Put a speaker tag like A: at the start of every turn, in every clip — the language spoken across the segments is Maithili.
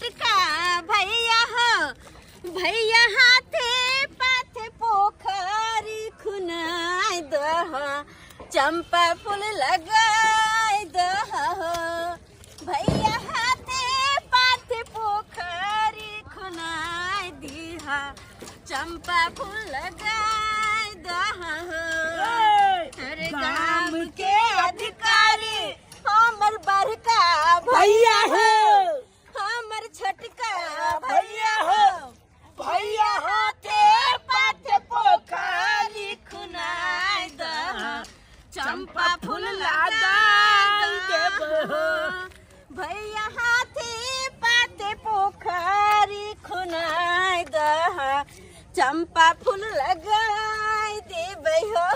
A: छोटका भैया हो, भैया हाथे पाथे पोखरी खुनाय दह, चंपा फूल लगाय दह हो। भैया हाथे पाथे पोखरी खुनाय दीहा, चंपा फूल लगाय दह हो। अरे गाम के अधिकारी हमर बड़का
B: भैया हो,
A: हमर छोटका
B: भैया हो, भैया हाथे पाथे पोखरी
A: खुनाय दह, चंपा फूल
B: लगाय
A: देब। भैया हाथे पाते पोखरी खुनाय दह, चंपा फूल लगाय देबै हो।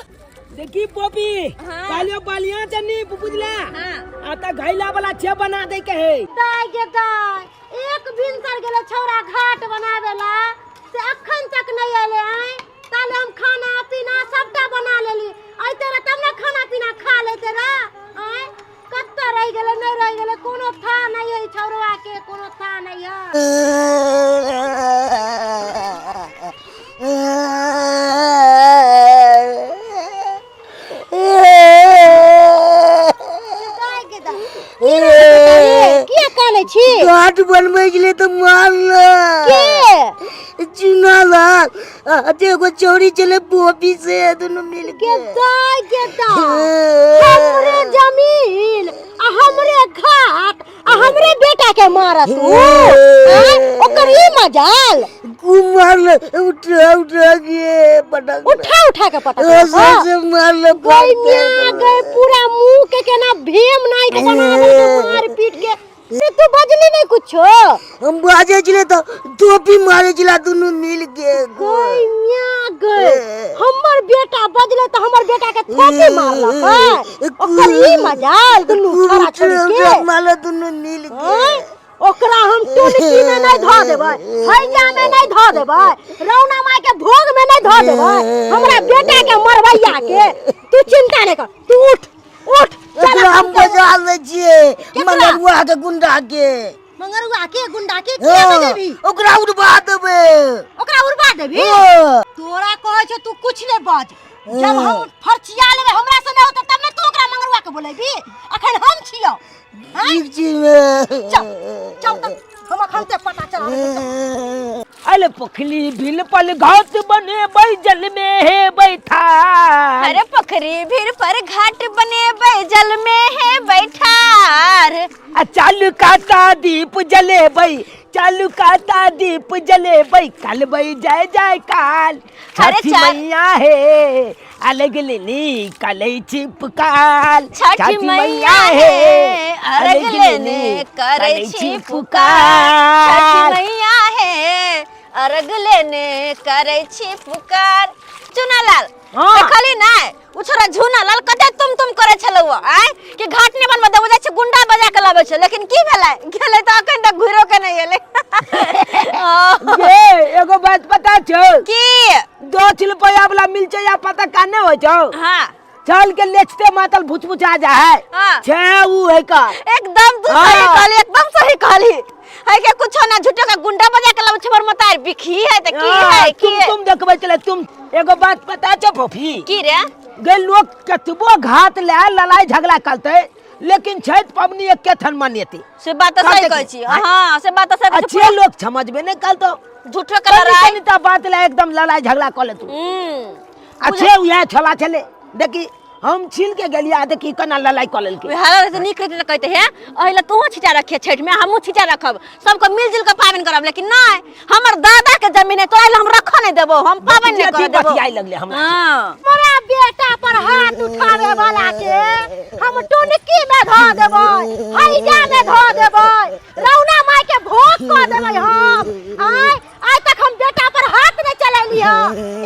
B: देखी पोपी।
A: हाँ।
B: कालियो बालिया चन्नी बुझला।
A: हाँ।
B: आ त घैला वाला छे बना दे के है।
C: दाय गे दाय, एक भिनसर गेलै छौड़ा घाट बनाबे ला, से अखन तक नहीं एले। आय ताले हम खाना पीना सबटा बना लेली, अइते रह तब ने खाना पीना खा लेते रह। आय कत्ता रहि गेलै, नहीं रहि गेलै, कोनो था नहीं है छौड़वा के, कोनो था नहीं है। दाय गे दाय, किया कानै छी?
D: घाट बनबै छलै तऽ मारलक
C: के?
D: चुना लाल आ एगो चौरी छलै बोपी, से दुनू मिल
C: के
D: के।
C: दाय गे दाय, हमरे जमीन आ हमरे घाट आ हमरे बेटा के मारत उ? आँय? ओकर ई मजाल?
D: खूब मारलक, उठा उठा के पटक।
C: उठा उठा के पटक।
D: से मारलक।
C: गई मिया गई, पूरा मुंह के केना भीम नाई के बना देलकै मार पीट के। से तू बजली नहीं कुछो?
D: हम बाजै छलै तऽ टोपी मारै छलै दुनू मिल के।
C: गई मिया गई, हमर बेटा बजले तऽ हमर बेटा के थोपी मारलक। ओकर ई मजाल दुनू छोरा छोरी के?
D: मारलक दुनू मिल के।
C: आँय? ओकरा हम टुनकी में नहीं धऽ देबै, हैजा में नहीं धऽ देबै, रौना माय के भोग में नहीं धऽ देबै हमरा बेटा के मरवैया के। तू चिंता नहीं कर, तू उठ उठ, चल।
D: एकरा हम बजा लै छियै मंगरुआ के गुंडा के।
C: मंगरुआ के गुंडा के किया बजेबी?
D: ओकरा उड़बा देबै।
C: ओकरा उड़बा देबी?
D: हाँ।
C: तोरा कहै छौ तू कुछ नहीं बज, जब हम फरचिया लेबै, हमरा से नहीं होतै तब ने तू ओकरा मंगरुआ के बोलेबी। अखन हम छियौ।
D: ठीक छी मे।
C: चल चल, तब हम अखन ते पता चला देबै।
B: अल पोखली बिल पल घाट बने जल में है बैठा।
A: अरे पोखरी भीड़ पर घाट बने जल में है बैठार।
B: आ चालू काता दीप जलेबै, चालू काता दीप जलेबै, कलबै जय जय काल।
A: अरे
B: छठी मैया हे अलग लेनी कलै छिपकाल।
A: छठी मैया हे अर्घ लेने करै छी पुकार। छठी मैया हे अर्घ लेने करै छी पुकार। चुनालाल।
B: हाँ।
A: देखली नै उ छोरा झुनालाल कते तुम तुम करै छलौ आय कि घाट नै बनबऽ देबो, जाइ छै गुंडा बजा के लाबै छै, लेकिन की भेलै, गेलै तऽ अखन तक घुरो के नै एलै।
B: गे एगो बात पता छौ?
A: की?
B: 10 रुपया वाला मिल या पता काने होइ छौ?
A: हाँ।
B: चल के लेचते मातल भुच आ जा है।
A: हाँ।
B: छे उ है का।
A: एकदम तू सही कहली, एकदम सही कहली है के कुछो ना, झूठो का गुंडा बजा के लाबै छै। हमर मतार बिखी है त की है की
B: तुम
A: है?
B: तुम देखबै चले तुम। एगो बात पता छौ फोफी?
A: की रे?
B: गे लोग कतबो घात ले लड़ाई झगड़ा करते, लेकिन छठ पबनी एके थन मनेते।
A: से बात तऽ सही
B: कहते
A: कहै
B: की?
A: छी। हाँ, से बात तऽ सही कहै छी।
B: अच्छे लोग समझबे नहीं करतो।
A: झूठो के लड़ाई।
B: कनी ता बात ले एकदम लड़ाई झगड़ा कर ले तू। अच्छे उहे छोला छले, देखी हम छील के गेलिया, देखी केना लड़ाई कर लेलकै।
A: वएह रहते नीक रहते तऽ कहते हे एहि लए तोहूँ छिटा रखिए छठि में, हमहूँ छिटा रखब, सबके मिलजुल के पाबनि करब। लेकिन नहि, हमर दादा के जमीन है, तोरा लए हम रखऽ नहि देबो, हम पाबनि नहि करऽ देबो।
B: बतियाइ लगले हमरा।
A: हाँ।
C: हमरा बेटा पर हाथ उठावे वाला के हम टुनकी में धऽ देबै, हैजा में धऽ देबै, रौना माय के भोग कऽ देबै हम। आय आइ तक हम बेटा पर हाथ नहीं चलेली ह,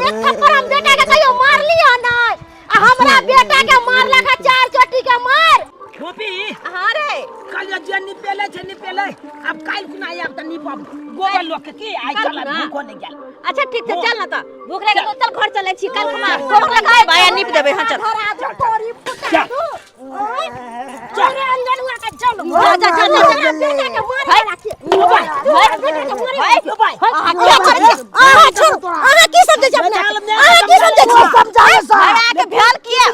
C: एक थप्पड़ हम बेटा के कहियो मारली ह नहीं, आ हमरा बेटा के मारलक ह चार चोटी के मार।
B: गोपी।
A: हाँ रे।
B: कल जे निपेले छै निपेले, अब काल्हि खुना आयब तऽ निपब गोबर लोक के की आइ
A: काल्हि
B: चल
A: खुना?
B: भूखो नहि गेल।
A: अच्छा ठीक छै, चल ना तऽ भूख लागि गेल, चल घर चलै छी, काल्हि खुना गोबर लगाए भाई आ नीप देबै। हाँ चल।
C: धरा दू तोरी फुटा
B: चल।
C: दू। आँय? तोरे अंगनुआ के जन्म। जा जा जा जा बेटा के मारे राखी अहाँ की करै छी अहाँ छोड़ू अहाँ की समझै छी अपना अहाँ की समझै छी
D: समझाए सा
A: हमरा के भेल किया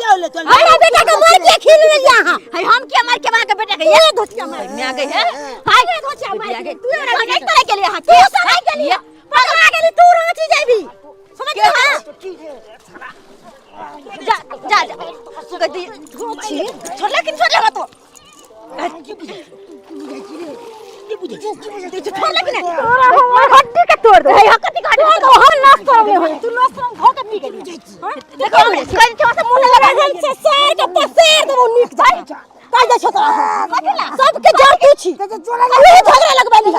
C: हमरा बेटा के मार के खिल लेलियै अहाँ
A: है हम किया मार के वहां के बेटा के ये
C: धोतिया मार
A: मैं गई है हाय
C: तू धोतिया मार के
A: तू हमरा बेटा के के लिए हां
C: तू सराय के लिए पकड़ा गेली तू रांची जाबी समझ गेली
A: जा जा जा गदी छी छोड़ लेकिन छोड़ ले तो छोड़ लेकिन
C: तोरा हमर हड्डी के तोड़ दे
A: है हकती काट
C: तोड़ दो हम नस तोड़ ले होई तू नस तोड़ धो के पी गेली
A: देखो कल छोड़ से मुंह लगा
C: हम से सेर के पसेर देबो नीक जाय काज दे छोतरा सबके जड़ तू छी तू झगड़ा लगबैली तू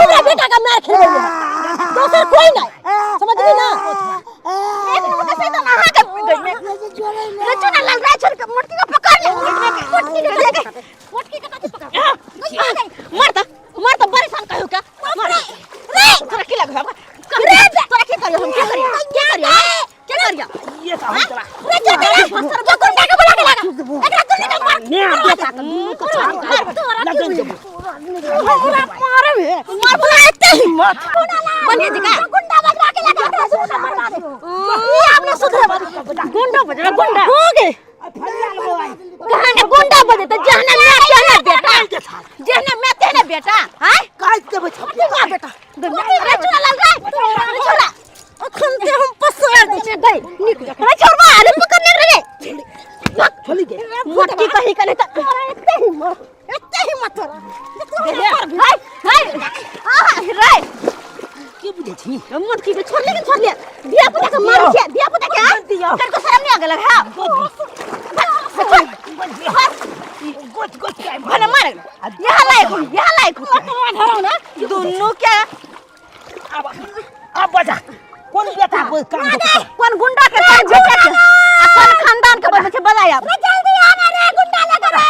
C: हमरा बेटा के मार खेलबैली दोसर कोई नहीं समझली ना
A: एक नंबर के सही तो नहा के गई में रचू ना लाल राय छोड़ के मुटकी को पकड़ ले मुटकी के दे
C: मोटकी के कथी पकड़
A: मर त मर त परेशान कहू का मर रे तोरा की लगो हमरा रे तोरा की करियो हम की करियो की करियो की करियो
B: ये तो हम तोरा
C: रे जा रे जो गुंडा के बुला के लगा एकरा दुन्नी के मार
B: ने बेटा के दुनू के छाप
C: तोरा की
B: लगन जब
C: हमरा मारे बे
A: मार बोला एते हिम्मत बनिए जी का
C: गुंडा बजवा के लगा एकरा दुन्नू के मरवा दे ई आपने सुधरे
A: गुंडा बजरा गुंडा
C: हो गए
A: कहां ने गुंडा बजे त जहना मैं तेहना बेटा जहना मैं तेहना बेटा हां
D: काट देबो छप
C: बेटा
A: रे चुना लाल रे रे छोड़ा
C: अखन ते हम पसार दे
A: में गई निक रे छोड़वा अरे पकड़ने रे
B: छोली गे
A: मोटकी कही कने त
C: तोरा एते हिम्मत एते हिम्मत तोरा
A: हाय हाय आहा रे
B: की बुझै छी
A: मोटकी के छोड़ लेकिन छोड़ ले दिया पुता के मार छिया दिया पुता के तेरे को शर्म नहीं आ गेल है
B: गोच गोच के
A: भने मार यहाँ लायक हो यहाँ लायक हो
C: धरौ ना
A: दुनू के
B: अब अब बजा कोन बेटा को काम को
A: कोन गुंडा के कोन बेटा के आ कोन खानदान के बनबै छै बजाय आब
C: जल्दी आना रे गुंडा लगा रे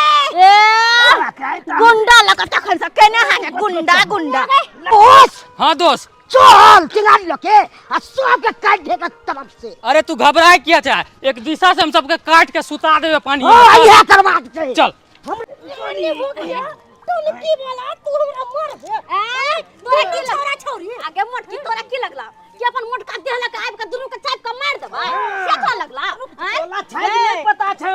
A: ए गुंडा लगा तखन से केने हाने गुंडा गुंडा
D: बॉस
E: हाँ दोस्त
D: चल चिंगारी लके आ सब के काट देगा तरफ से
E: अरे तू घबराए किया चाहे एक दिशा से हम सबके काट के सुता देवे पानी
D: ओ इहे करबाक छै
E: चल
C: टुनकी वाला तू हमरा मार दे
A: ए तोरा की
C: छोरा छोरी
A: आगे मोटकी तोरा की लगला कि अपन मोटका देह लके आबि के दुनू के चापि के मारि देबै से तोरा लगला आँय?
B: तोला छै नहि पता छौ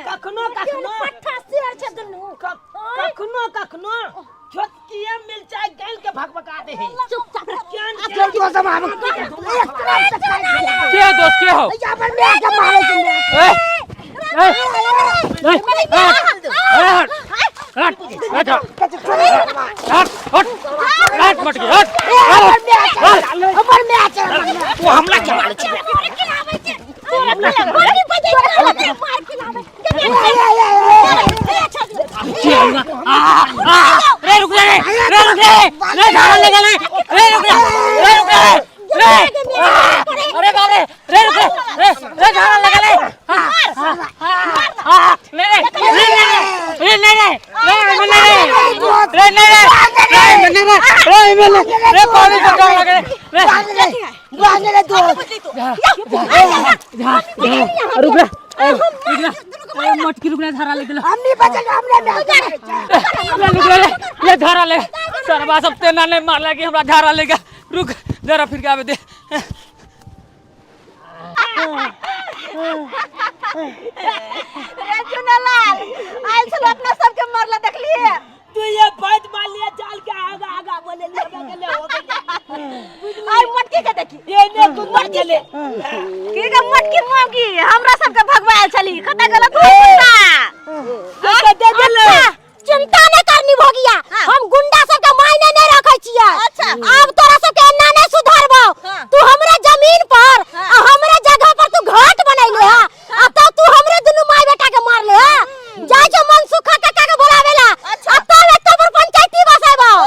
B: कखनो कखनो
C: पट्ठा शेर छै दुनू
B: कखनो कखनो छोटकिए मिरचाई गल के भकभका दे है
A: चुपचाप रह।
B: केन
D: चल तो सब हम एक तरफ से काट दे
E: के हो दोस्त के हो
D: या पर मैं के मारे के मैं
E: ए ए ए ए हट हट हट हट हट हट मटकी हट
D: हमर मैं के
B: तू हमला के मारे छी
E: रे रुक रे रे रुक रे रे धारा ले गए रे रुक रे रे रुक रे रे अरे बाप रे रे रुक रे रे रे धारा लगा ले ले रे ले रे ले रे ले रे ले रे ले रे रे ले रे पानी का डर लगे रे
D: बांधे रे दोस्त
E: रुक रे रुक रे मटकी रुक रे धारा ले गेलो
D: हमनी बचल हमने मैं
E: ले रुक ले ले धारा ले सरबा सब तेना नहीं मारला कि हमरा धारा ले गया रुक जरा फिर के आवे दे
A: रे चुनालाल आयल छलो अपना सबके मरला देखलिए
B: तू ये बात मान लिया चाल के आगा आगा बोले लिया बगले हो गया
A: आई मोटकी के देखी
B: ये ने तू मर गेले
A: की के मोटकी मौगी हमरा सबके भगवायल छली कता गलत हो कुत्ता
B: तो दे देले
C: अच्छा, चिंता नहीं करनी भोगिया हम गुंडा सबके मायने नहीं रखे छियै
A: अच्छा।
C: आब तोरा सबके एना नहीं सुधरबो
A: हाँ।
C: तू हमरा जमीन पर
A: हाँ।
C: आ हमरा जगह पर तू घाट बनैले हा आ तब तू हमरे दुनू माय बेटा के मारले हा जाय छो मनसुखा काका के बोलावेला
A: अच्छा।
C: आ तब एत्तो पर पंचायती बसेबो
A: ओ।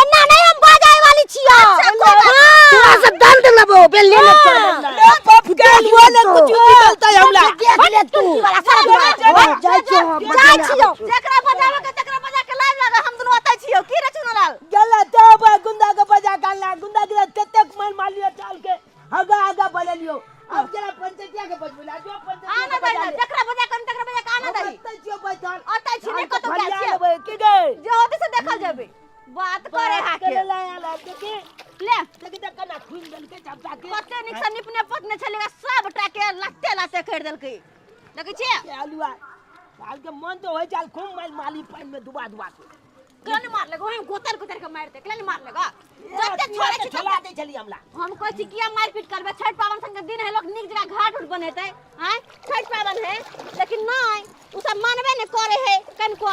C: एना नहीं हम बाजाय वाली छियै
A: अच्छा, कोई बात
C: हाँ।
D: तोरा से दंड लेबो बे ले ले चल
B: ले बाप के बोले कुछ निकलता है हमला
D: देख ले तू
C: वाला सारा दुआर।
D: जाय छियो हम
C: जाय छियो
A: जेकरा बजावे के तेकरा बजा के लाइव लगा हम दुनू अतै छियौ की रे चुनालाल
B: गेला तो बा गुंडा के बजा काला गुंडा के ततेक मार मार लिया चाल के आगा आगा बोले लियो अब जरा पंचायतिया के बजबुला जो पंचायतिया
A: आना
B: के
A: दही
B: बजा ले
A: जेकरा बजा के तेकरा बजा के आना दही
B: हम अतै छियो बैठल।
A: अतै छी नहि कतौ गेल
B: फरिया
A: छियै।
B: लेबै की गै?
A: जे होतै से देखल जेबै। बात करे हा के।
B: ले आयल है, देखी।
A: ले।
B: देखी तऽ केना खुनि देलकै चमचा के।
A: कते नीक से निपने पोतने छलै, सबटा के लाते लाते करि देलकै। देखै छियै?
B: के आलुआ आल के मन तो होइ चाल खूब माल माली पानि में डुबा डुबा के।
A: केना नहि मारलक? ओहिमे गोतर गोतर के मारि दे। केना नहि मारलक? जते छोड़ै छी
B: छोड़ा दै छली हमरा।
A: हम कहै छी किया मारपीट करबै? छठि पाबनि संगे दिन है, लोक नीक जगह घाट उट बनेतै। आँय, छठि पाबनि है, लेकिन नहि, ओ सब मानबे नहि करे है कनिको।